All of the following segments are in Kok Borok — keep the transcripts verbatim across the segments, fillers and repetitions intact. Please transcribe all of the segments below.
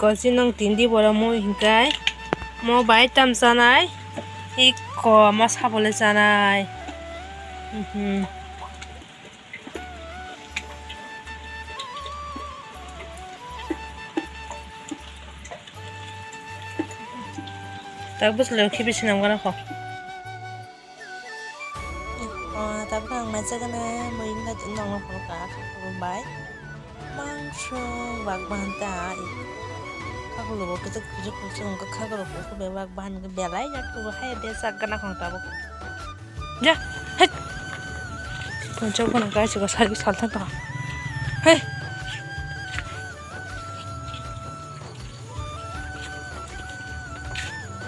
Kochi nung tindi borok mui hinkai mo bai tam chanai. Ikko mo sabole chanai. Mhm. Tak bwswlwi khibi swnam gana kho. Oh, tabuk ang mai chagana mui wngkha nongno phunukha khakulu bai. Mangso wak bahan ta, khakulu bo kuchuk kuchuk kuchuk wngkha, khakulu kuchuk bai wak bahan belai yak kubo hai de chak gana khong tabuk. Ja, het. Ponchok gana kaisa ko sari salta ka. Hey.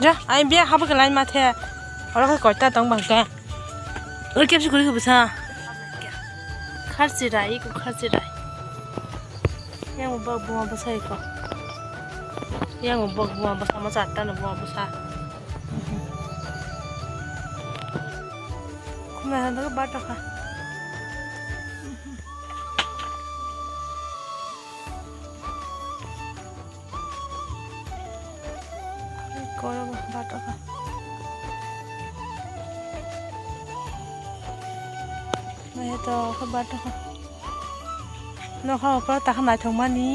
Ja, ai biya habo ke lain mathe. Oro khe koita tong bang ke. Oi kepsi kuri khe bwsa. Kharchi rai, iko kharchi rai. Yang bak buma bwsa iko. Yang bak buma bwsa, ma chatta no buma bwsa. Khumna han daga bata kha. Koro bo batok kha. Naito khe batok kha. Nokha opor takha naithok mani.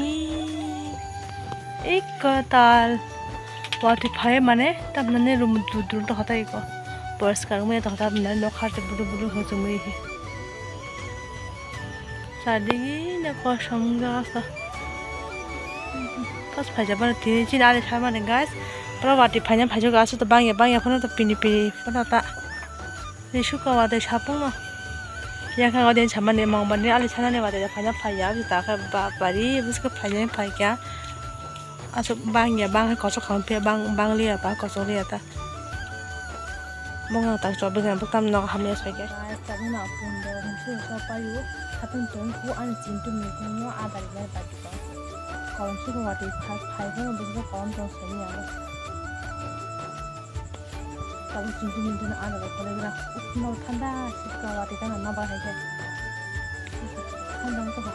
Ikko tal. Watwi phai mane tamnani room dudul tokha tai ikko. Poriskar wngmani tokha tamnani nokha te bulu bulu hwchwngwi. Chadigi na kosom wngkha asa. Pas phaijak mani tini chini ali sa mani guys. Pura watwi phaina phaijak aswk to bangya bangya phano to pini pini phano ta. Ni suka watwi sapung no. Yakha watwi samani mangmani ali sanani watwi phaina phaiya aswk ta khe bapari bwswk phaina phaikha. Aswk bangya bang khe kosok kha phiya bang bang liya ba kosok liya ta. Bokno tak chobwi gana bwkha no hamya soi khe. Guys, tabukno pundro hwnwi swi paio. Hatung tong kho ani chintu ni thangno adar jar bai kho. Kolom sugo watwi phai phai phano bwswk kolom tong simi abo. Tabuk chintu ni thangno adar bai kho le gra. Ukno thanda sitka watwi kana na ba hai khe. Thanda ko ba.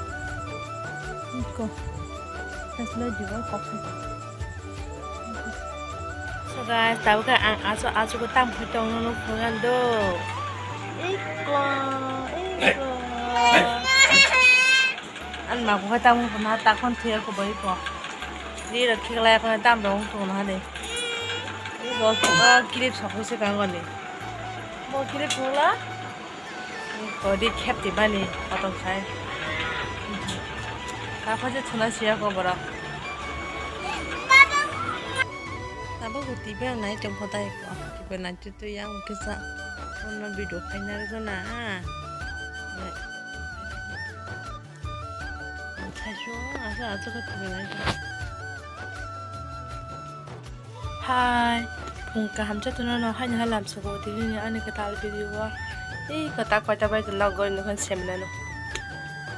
Ko. Tesla dibo kok. So guys, tabuk khe ang achu achu ko tam khe tong no phungan do. Iko, iko. An ma ko tam ko na ta kon thiya ko bai ko. Ni ro khikla ko tam rong to na de. Iko ko clip sok se kan ko ni. Bo clip thula. Kodi khep tibani kotong khai. Kaphai je thuna siya ko borok. Abo bo tibe nai tong kho dai ko. Tibe nai tu tu yang kisa. Ono video khaina rwgana. Thaisu asa asa ko tibe nai. Hai, phung kaham jotono no haino hai lamsogo tini ani kwtal video o. Ei kwtal koita bai logoi nokhan seminano.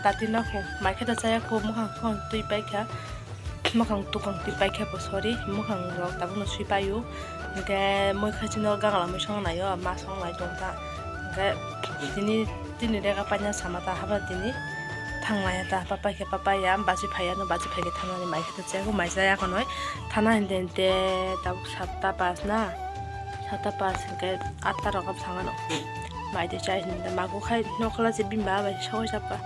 Dati no kho, mai khe ta chaya kho, mukhang khon twi paikha, mukhang tukang twi paikha bo, sorry, mukhang rok tabukno swi paio. Hinkhe mui khachi no gangla mui song naio, ma song nai tong ta. Hinkhe tini, tini rega paina sama ta haba tini thang nai ta, papai khe papai ya, bachwi phai ya no, bachwi phai khe thangnani mai khe. Chaya ko mai chaya ko noi. Thana hinte hinte tabuk satta pas na. Satta pas hingke atta rok thangano. Mai de chai hinte mago khai nokla je bimba bai soi sapa.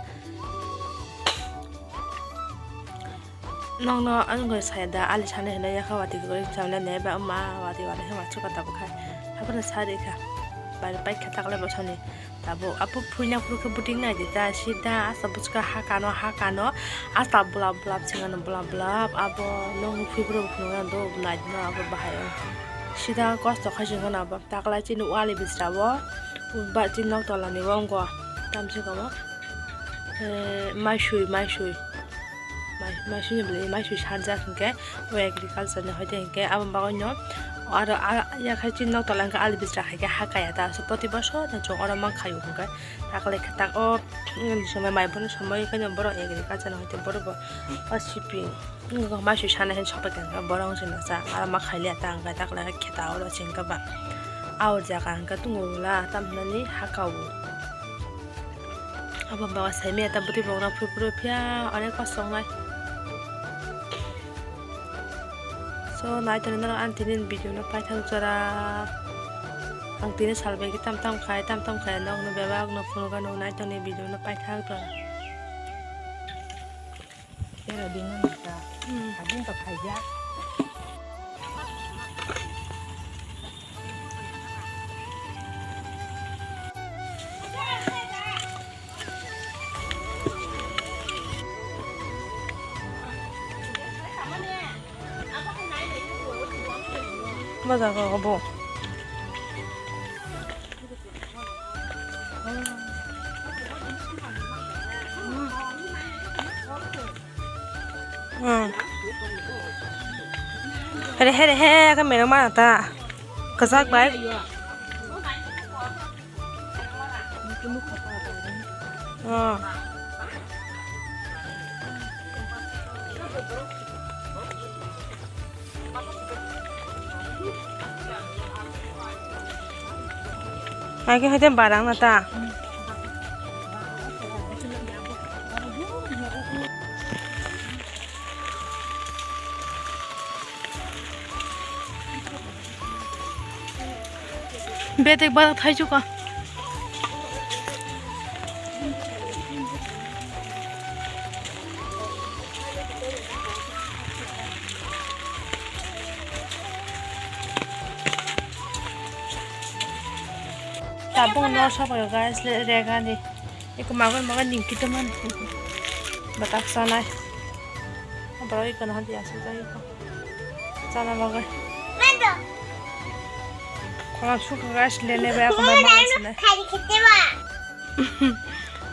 Nokno ang goi saya da ali sani hino yakha wati gori chamla ne ba ma wati wati hema chuka tabuk khai. Habana sari kha. Bai pai kha takle bosoni. Tabuk apo phuina phuru khe buting nai di ta, sida asta bwchka ha kano, ha kano, asta bulap bulap singano bulap bulap, abo nokni phuru phunukna do nai di no abo bahai o. Sida kosto khai singano abo taklai chini wali bisra o, ba chini nok tola ni o wngkha tamsi kamo, eh, maisui, maisui. Mai-, maisui ni bwlai maisui sarjak hinkhe o agriculture ni hoite hinkhe aboni bagwi no aro a yakhai chini nok tola hinkhe ali bisra haikhe ha kaya ta, so proti bosor no chwng oro mankhaio hinkhe takle khe tak o, mm, somoi mai bono somoi hinkhe no borok agriculture ni hoite borok bo o siping maisui sana hin sopai tongkha borok wngse no cha aro ma khailiya ta hinkhe takle khe ta oro se hinkhe ba a o jaga hinkhe tungo wngla tamhinani ha kao. Abo bawa saimaya ta bwtwi borok rok phuru phuru phiya onek kosong nai. So, nai tongni norok ani tini video no paithak jora. Ang tini sal bai khe tam tam khai, tam tam khai, nokno bebak no phunukha, nw nai tongni video no paithak jora. Kero dino nata. Hmm. Adin to khaijak. Moja kok obo. Hmm. Hede, hede, he, ke merong mana ta. Kwchak bai. Oh. Hai khe hai tei barang na ta. Betek badak thaichuk ka. Tabuk no sabayo guys, le regani. Eko magon magon ningki teman. Batak sanai. Abro eko no hadi asu jai eko. Chana bagwi. Kono sukha guys, lene baya kono bagwi sanai.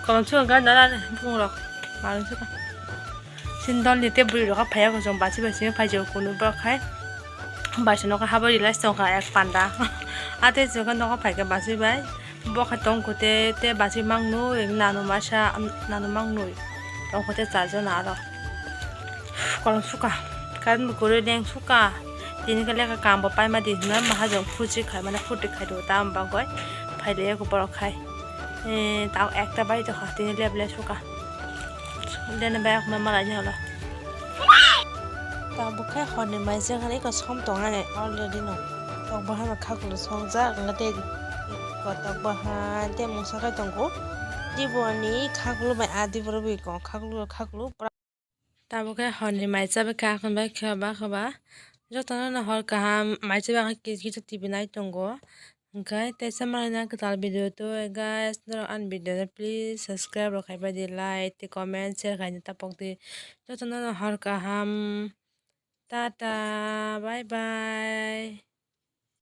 Kono sukha guys, nana bungrok. Maling sukha. Sindol ni te bwrwi rok phaiya ko chwng bachwi bachwi phai jao kunu borok khai. Baisa nogo habo relax tongkha ek panda. Ate chwng nogo phaikhe bachwi bai. Bo khe tongkho te, te bachwi mangnwi, nanu masa, nanu mangnwi. Tongkho te charjon aro. Kolom suka. Current bo kwrwi leng suka. Tini khe lekha kam bo paima di hinwi mahajon phuji khai mane phuti khai do tam bagwi. Phai de eko borok khai. Eh, tao ekta bai tongkha. Tini lep lep suka. Dene bai akma malai ni holo. Tabuk khe horni maijak hani eko som tongnani already no. Tok bahan khakulu songjak wngkha tei eko tok bahan tei mungsa khai tongo. Diboni khakulu bai a diboro bai eko khakulu khakulu. Tabuk khe horni maijak bai kha khon bai khe ba khe ba. Jotono no hor kaham maijak bai kisa kisa T V nai tongo. Hwnkhe teisa manwi nang kwtal video twi guys, norok ani video no please subscribe rok khai bai di, like tei comment share khaina tapok di. Jotono no hor kaham. Tata, bye bye.